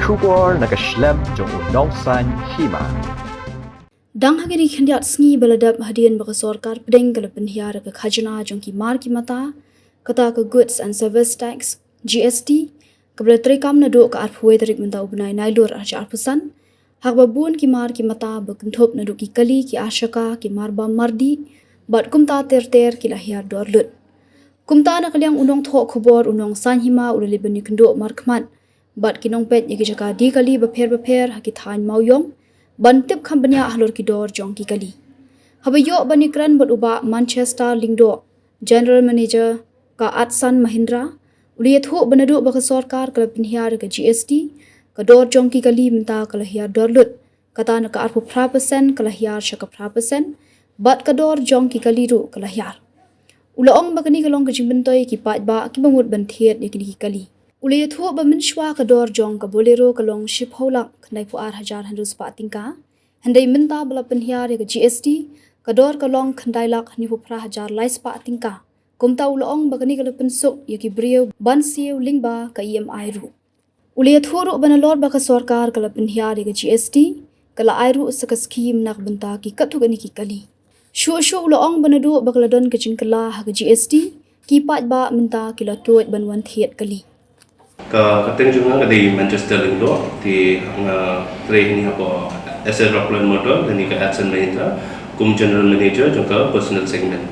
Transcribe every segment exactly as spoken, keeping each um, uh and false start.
Khubor na ka shlem jong u Nongsaiñ Hima. Dang ha kine ki khyndiat sngi ba la dep hadien ba ka sorkar pdeng ka la pynhiar ka khajna jong ki mar ki mata, kata ka Goods and Service Tax, G S T, kaba la treikam naduh ka arphew tarik mynta u bnai Nailur arhajar arphew san, ha kaba bun ki mar ki mata ba kynthup naduh ki kali, ki arshaka, ki mar bam mar dih bad kumta ter ter ki la hiar dor lut. Kumta na ka liang u nongthoh khubor u Nongsaiñ Hima u la leit ban ïakynduh markhmat bad ki nongpeit ïa ki jaka die kali bapher bapher ha ki thaiñ Mawïong ban tip kham bniah halor ki dor jong ki kali. Haba ïoh ban ïakren bad u Bah Manchester Lyngdoh, General Manager ka Atsan Mahindra, u la ïathuh ba naduh ba ka sorkar ka la pynhiar ïa ka G S T, ka dor jong ki kali mynta ka la hiar dor lut, kata na ka arphew phra percent ka la hiar sha ka phra percent, bad ka dor jong ki kali ruh ka la hiar. U la ong ba kane ka long ka jingmyntoi ïa ki paidbah kiba mut ban thied ïa kine ki kali. U la ïathuh ba mynshuwa ka dor jong ka Bolero ka long shiphew lak khyndaiphew ar hajar hynriew spah tyngka. Hynrei mynta ba la pynhiar ïa ka G S T, ka dor ka long khyndailak hynñiewphew phra hajar laispah tyngka. Kumta u la ong ba kane ka la pynsuk ïa ki briew ban siew lyngba ka E M I ruh. U la ïathuh ruh ba nalor ba ka sorkar ka la pynhiar ïa ka G S T, ka la ai ruh sa ka skhim na ka bynta ki katto katne ki kali. Shuh shuh u la ong ba naduh ba ka la don ka jingkylla ha ka G S T, ki paidbah mynta ki la tuid ban wan thied kali. Ka kyrteng jong nga ka dei Manchester Lyngdoh, te nga trei hangne hapoh S L Rockland Motor lane ka Atsan Mahindra kum General Manager jong ka personal segment.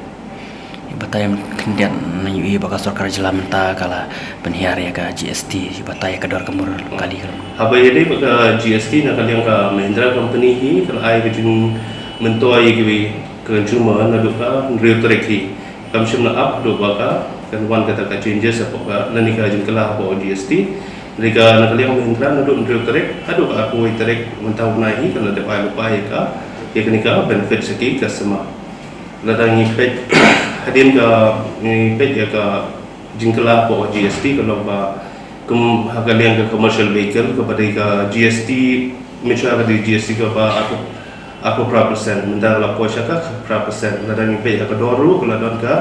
Batai khyndiat na ïohi ba ka sorkar jylla mynta ka la pynhiar ïa ka G S T, batai ka dor ka mur kali ka. Haba ïadei bad ka G S T na ka liang ka Mahindra Company hi ka la ai ka jingmyntoi ïa ki consumer naduh ka hynriew tarik hi. Kam shym la ap haduh ba ka kan wan kata ka changes hapoh ka lane ka jingkylla hapoh G S T. Hynrei ka na ka liang Mahindra naduh hynriew tarik haduh ka arphew wei tarik mynta u bnai hi ka la dep ai lypa ïa ka ïa kane ka benefit sha ki customer. Lada ngi peit hadien ka ngi peit ïa ka jingkylla hapoh G S T ka long ba kum ha ka liang ka commercial vehicle kaba dei ka G S T, mynshuwa ka dei G S T kaba arphew, arphew phra percent, mynta ka la poi sha ka phra percent. Lada ngi peit ha ka dor ruh ka la don ka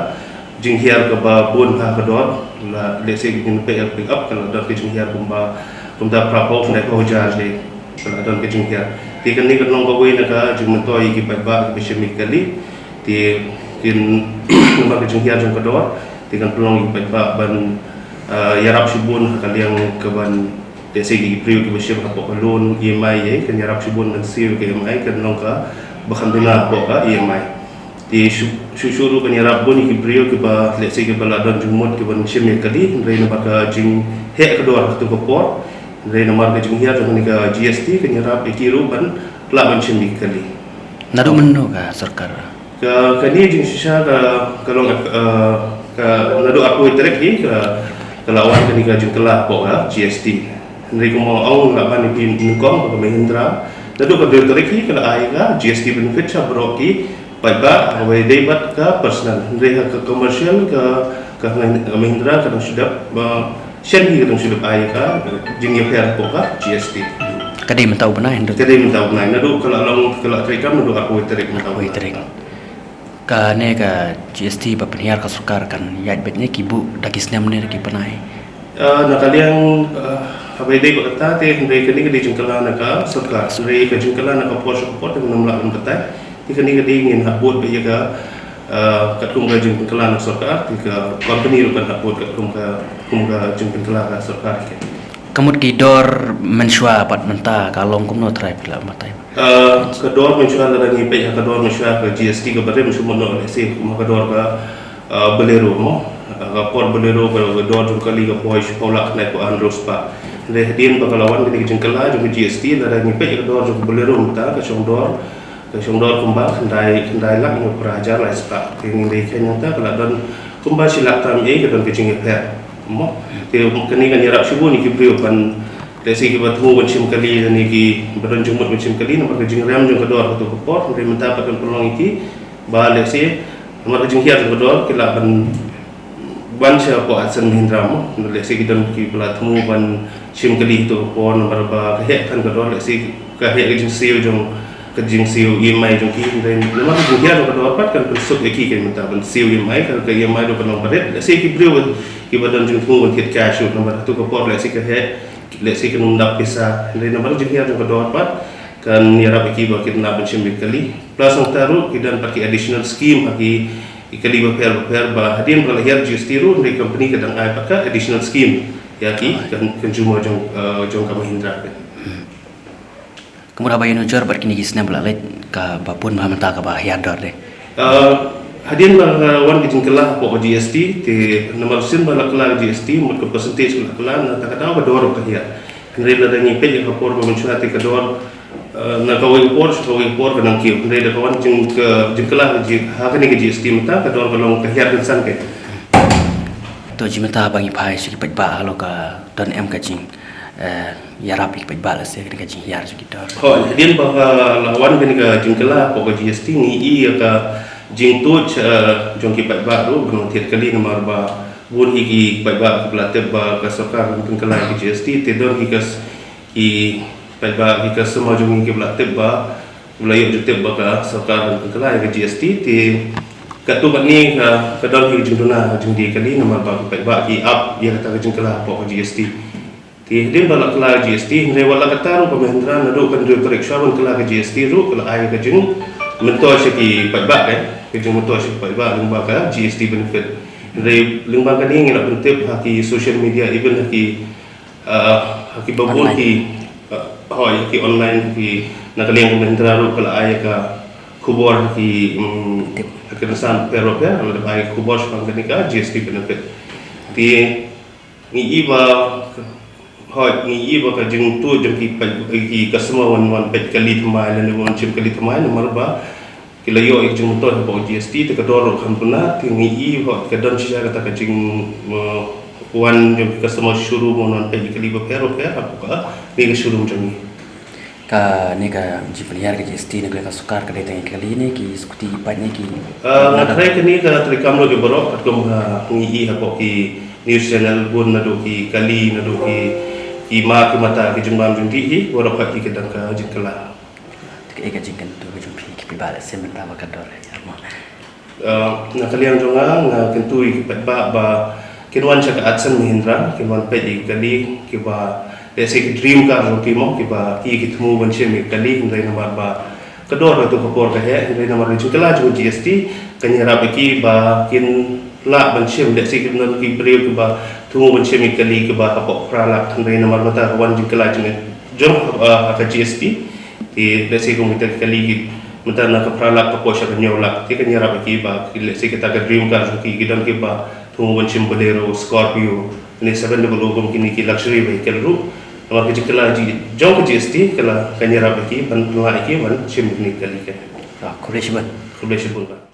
jinghiar kaba bun ha ka dor, la, let's say, ngi peit ha ka pick up ka la don ka jinghiar kumba, kumta phraphew, khyndai phew hajar dei ka la don ka jinghiar. Te kane ka long kawei na ka jingmyntoi ïa ki paidbah kiba shim ïa ki kali. Te kin namar ka jinghiar jong ka dor te kan pynlong ïa ki paidbah ban, ah, ïarap shibun ha ka liang ka ban, let's say, ki briew kiba shim hapoh ka loan E M I, eh, kan ïarap shibun ban siew ka E M I, kan long kaba kham duna hapoh ka E M I. Te shu shu shu ruh kan ïarap bun ïa ki briew kiba, let's say, kiba la don jingmut kiban shim ïa ki kali, hynrei namar ka jingheh ka dor ha kato ka por, hynrei namar ka jinghiar jong kane ka G S T kan ïarap ïa ki ruh ban lah ban shim ïa ki kali. Naduh mynno ka sorkar? Ka, kane jingshisha ka, ka long, eh, ka naduh arphew wei tarik hi ka, ka la wan kane ka jingkylla hapoh ka G S T. Hynrei kumba ong nga la ban ïa phi nyngkong ba ka Mahindra naduh ka hynriew tarik hi ka la ai ka G S T benefit sha baroh ki paidbah, kaba ïadei bad ka personal. Hynrei ha ka commercial ka, ka Mahindra ka dang shu dep, ba shen hi ka dang shu dep ai ka jingïapher hapoh ka G S T. Ka dei mynta u bnai hynrei? Ka dei mynta u bnai. Naduh ka la long, ka la treikam naduh arphew wei tarik mynta u bnai. Arphew wei tarik. Kane ka G S T ba pynhiar ka sorkar kan ïaid beit ne ki buh da ki snem ne da ki bnai? Ah, na ka liang, ah, haba ïadei bad kata te hynrei kane ka dei jingkylla na ka sorkar. Hynrei ka jingkylla na ka por sha ka por te ngam lah ban batai. Te kane ka dei ngin hap bud beit ïa ka, ah, katkum ka jingpynkylla na ka sorkar, te ka company ruh kan hap bud katkum ka, kum ka jingpynkylla ka sorkar. Ka mut ki dor mynshuwa bad mynta ka long kumno, trai phi lah batai? Ah, ka dor mynshuwa, lada ngi peit ha ka dor mynshuwa ka G S T kaba rim shu mut noh, let's say, kum ha ka dor ka, ah, Bolero mo. Ah, ka por Bolero ka, ka dor jong ka kali ka poi shiphew lak khyndai phew ar hynriew spah. Hynrei hadien ba ka la wan kane ka jingkylla jong ka G S T, lada ngi peit ha ka dor jong ka Bolero mynta ka shong dor, ka shong dor kumba khyndai, khyndai lak hynñiewphew phra hajar lai spah. Te ngi dei kheiñ nangta ka la don kumba shi lak tam ei ka don ka jingïapher. Mo. Te kane kan ïarap shibun ïa ki briew ban, let's say, kiba thmu ban shim kali lane kiba don jingmut ban shim kali namar ka jingrem jong ka dor ha kato ka por, hynrei mynta pat kan pynlong ïa ki ba, let's say, namar ka jinghiar jong ka dor ki lah ban wan sha hapoh Atsan Mahindra mo. Let's say ki don kiba la thmu ban shim kali ha kato ka por namar ba ka heh than ka dor, let's say, ka heh ka jingsiew jong, ka jingsiew E M I jong ki, hynrei namar ka jinghiar jong ka dor pat kan pynsuk ïa ki, ka mynta ban siew E M I, ka, ka E M I ruh kan long barit. Let's say ki briew kiba don jingthmu ban thied cash ruh namar ha kato ka por, let's say, ka heh Lehse kin ym dap pisa, hynrei namar ka jinghiar jong ka dor pat kan ïarap ïa ki ba kin nang ban shim ïa ki kali. Plus nangta ruh ki don pat ki additional scheme ha ki, ki kali bapher bapher ba hadien ba la hiar GST ruh, hynrei company ka dang ai pat ka additional scheme ïa ki, kan, consumer jong, eh, jong ka Mahindra ka. Kumno ba ïa nujor bad kine ki snem ba la leit, kaba bun ba mynta kaba hiar dor de? Ah, hadien ba la wan ka jingkylla hapoh ka GST, te namar sien ba la kylla ka GST, mut ka percentage ba la kylla, na kata ka daw ka dor ka hiar. Hynrei lada ngi peit ïa ka por ba mynshuwa te ka dor, ah, na kawei ka por sha kawei ka por ka nang kiew. Hynrei da ka wan jing, ka jingkylla ka G-, ha kane ka GST mynta ka dor ka long ka hiar kynsan ka. To jingmynta ba ngi phai sha ki paidbah halor ka don em ka jing, eh, ïarap ïa ki paidbah lehse kane ka jinghiar jong ki dor? Hooid, hadien ba ka la wan kane ka jingkylla hapoh ka GST, ngi i ïa ka jingtuid, eh, jong ki paidbah ruh ban wan thied kali namar ba bun hi ki paidbah kiba la tip ba ka sorkar kan pynkylla ïa ka GST, te don hi ka s-, ki paidbah ki customer jong ngi kiba la tip ba, kiba la ïoh ju tip ba ka sorkar kan pynkylla ïa ka GST, te katto katne ka, ka don hi ka jingduna jingdie kali namar ba ki paidbah ki ap ïa kata ka jingkylla hapoh ka GST. Te hadien ba la kylla GST, hynrei wat la katta ruh ka Mahindra naduh ka hynriew tarik shuwa ban kylla ka GST ruh ka la ai ka jingmyntoi sha ki paidbah, eh, ka jingmyntoi sha ki paidbah lyngba ka GST benefit. Hynrei lyngba kane ngi la pyntip ha ki social media, even ha ki, ah, ha ki babun online, ki, ah, hooid, ha ki online, ki na ka liang ka Mahindra ruh ka la ai ka khubor ha ki, mm, tip, ha ki rynsan bapher bapher, la dep ai khubor shaphang kane ka GST benefit. Te ngi i ba, hooid, ngi i ba ka jingtuid jong ki peit, ki customer wan, wan peit kali thymmai lane wan shim kali thymmai namar ba ki la ïoh ïa ka jingmyntoi hapoh GST, te ka dor ruh kam duna, te ngi i hooid ka don shisha kata ka jing, eh, wan jong ki customer showroom wan, wan peit kali bapher bapher hapoh kane ka showroom jong ngi. Kane ka jingpynhiar ka GST na ka liang ka sorkar ka dei tang ïa ki kali ne ki scooty, ki bike ne ki? Ah, nga tharai kane ka treikam ruh jong baroh katkum ka ngi i hapoh ki news channel, bun naduh ki kali, naduh ki, ki ma, ki mata, ki jingbam jingdih hi, baroh pat ki dang ka jingkylla. Te kaei ka jingkyntu ka jong phi ki paidbah lehse mynta ba ka dor hiar mo? Ah, na ka liang jong nga, nga kyntu ïa ki paidbah ba kin wan sha ka Atsan Mahindra, kin wan peit ïa ki kali kiba lehse ki dream car jong ki mo, kiba ki, ki thmu ban shim ïa ki kali, hynrei namar ba ka dor ha kato ka por ka heh, hynrei namar ka jingkylla jong ka GST kan ïarap ïa ki ba kin lah ban shim, lehse ki don ki briew kiba thmu ban shim ïa ki kali kiba hapoh phra lak, hynrei namar mynta ka wan jingkylla jong, jong, ah, ka GST. Te lehse kum kita ki kali ki mynta na ka phra lak ka poi sha ka hynñiew lak, te kan ïarap ïa ki ba ki, lehse kita ka dream car jong ki, ki don kiba thmu ban shim Bolero, Scorpio, ne seven double O kum kine ki luxury vehicle ruh. Namar ka jingkylla ji-, jong ka GST ka la, kan ïarap ïa ki ban, lah ïa ki ban shim kine ki kali ka. Ah, khublei shibun. Khublei shibun bah.